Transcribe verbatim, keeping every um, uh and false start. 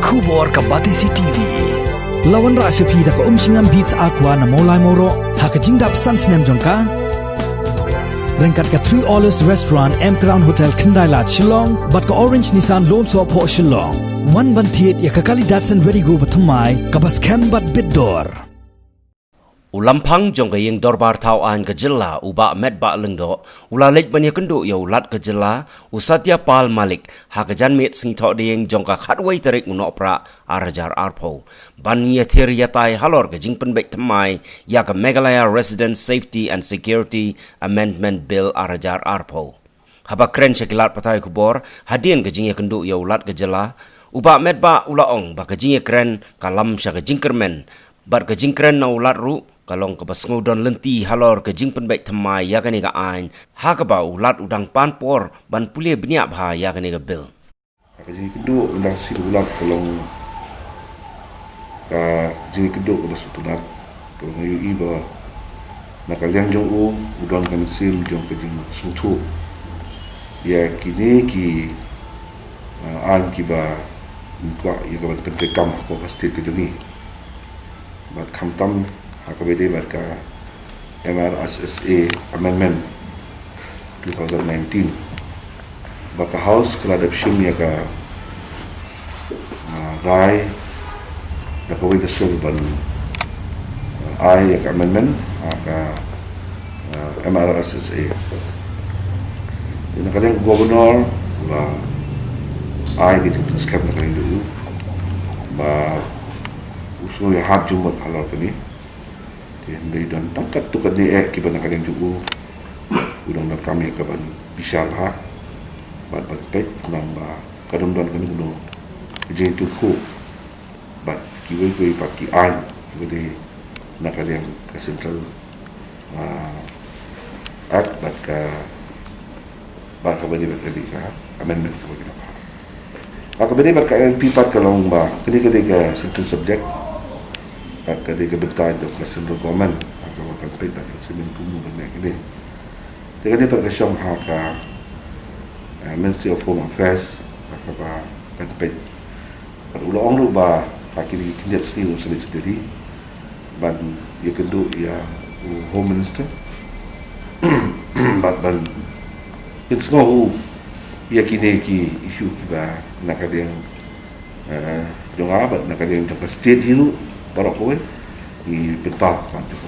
Khubor ka Batesi T V. La wanrah sha phi da ka Umshngam Beats Aqua na Mawlai Mawroh ha ka jingdap san snem jong ka. Ryngkat ka Three Olives Restaurant, M Crown Hotel, Khyndai Lad, Shillong, bad ka Orange Nissan Lone Sohphoh, Shillong. Wan ban thied ïa ka kali Datsun Redi-GO bathymmai kaba skhem bad bit dor. U Lamphang jong ka Ïing Dorbar Thaw Aiñ ka Jylla, u Bah Metbah Lyngdoh, u la leit ban ïakynduh ïa u Lat ka Jylla, u Satya Pal Malik, ha ka janmiet sngi Thohdieng jong ka khatwei tarik u Nohprah ar hajar arphew, ban ïathir ïatai halor ka jingpynbeit thymmai ïa ka Meghalaya Resident Safety and Security Amendment Bill ar hajar arphew. Haba kren sha ki lad pathai khubor hadien ka jingïakynduh ïa u Lat ka Jylla, u Bah Metbah u la ong ba ka jingïakren ka lam sha ka jingkyrmen, bad ka jingkren na u Lat ruh ka long kaba sngewdon lynti halor ka jingpynbeit thymmai ïa kane ka aiñ, ha kaba u Lat u dang pan por ban pule bniah bha ïa kane ka bill. Ka jingïakynduh, ynda ka sngi u Lat ka long ka jingïakynduh kaba sngewtynnat, kaba nga ïohi ba na ka liang jong u, u don ka mynsiem jong ka jingsngewthuh ïa kine ki, ah, aiñ kiba ngi kwah ïa ka ban pyntreikam ha ka state ka jong ngi. Bad khamtam ha kaba ïadei bad ka M R S S A Amendment two thousand nineteen. Ba ka House ka la dep shim ïa ka, ah, rai da kawei ka sur ban, ah, ai ïa ka amendment ha ka, ah, M R S S A. Na ka liang ka Governor la ai ka jingpynskhem na ka liang jong u ba u sngew ïahap jingmut halor kane. Te hynrei don tang katto katne eh kiba na ka liang jong u, u dang donkam ïa ka ban bishar bha bad ban peit khnang ba ka dang don kano kano ka jingïathuhkhruh bad kiwei kiwei pat ki aiñ kiba dei na ka liang ka Central, ah, Act bad ka, bad kaba dei bad ka dei ka amendment kaba ki la phah. Bad kaba dei bad ka L P pat ka long ba kane ka dei ka central subject bad ka dei ka bynta jong ka central government, ha kaba kan peit bad ka simen kumno ban leh kane. Te kane pat ka shong ha ka, eh, Ministry of Home Affairs, ha kaba kan peit. Bad u la ong ruh ba ha kine ki kynjat sngi u sa leit sha Delhi ban ïakynduh ïa u Home Minister bad ban pynsngew ïa kine ki issue kiba na ka liang, eh, jong nga bad na ka liang jong ka state hi ruh baroh kawei ngi pynpaw ban jong.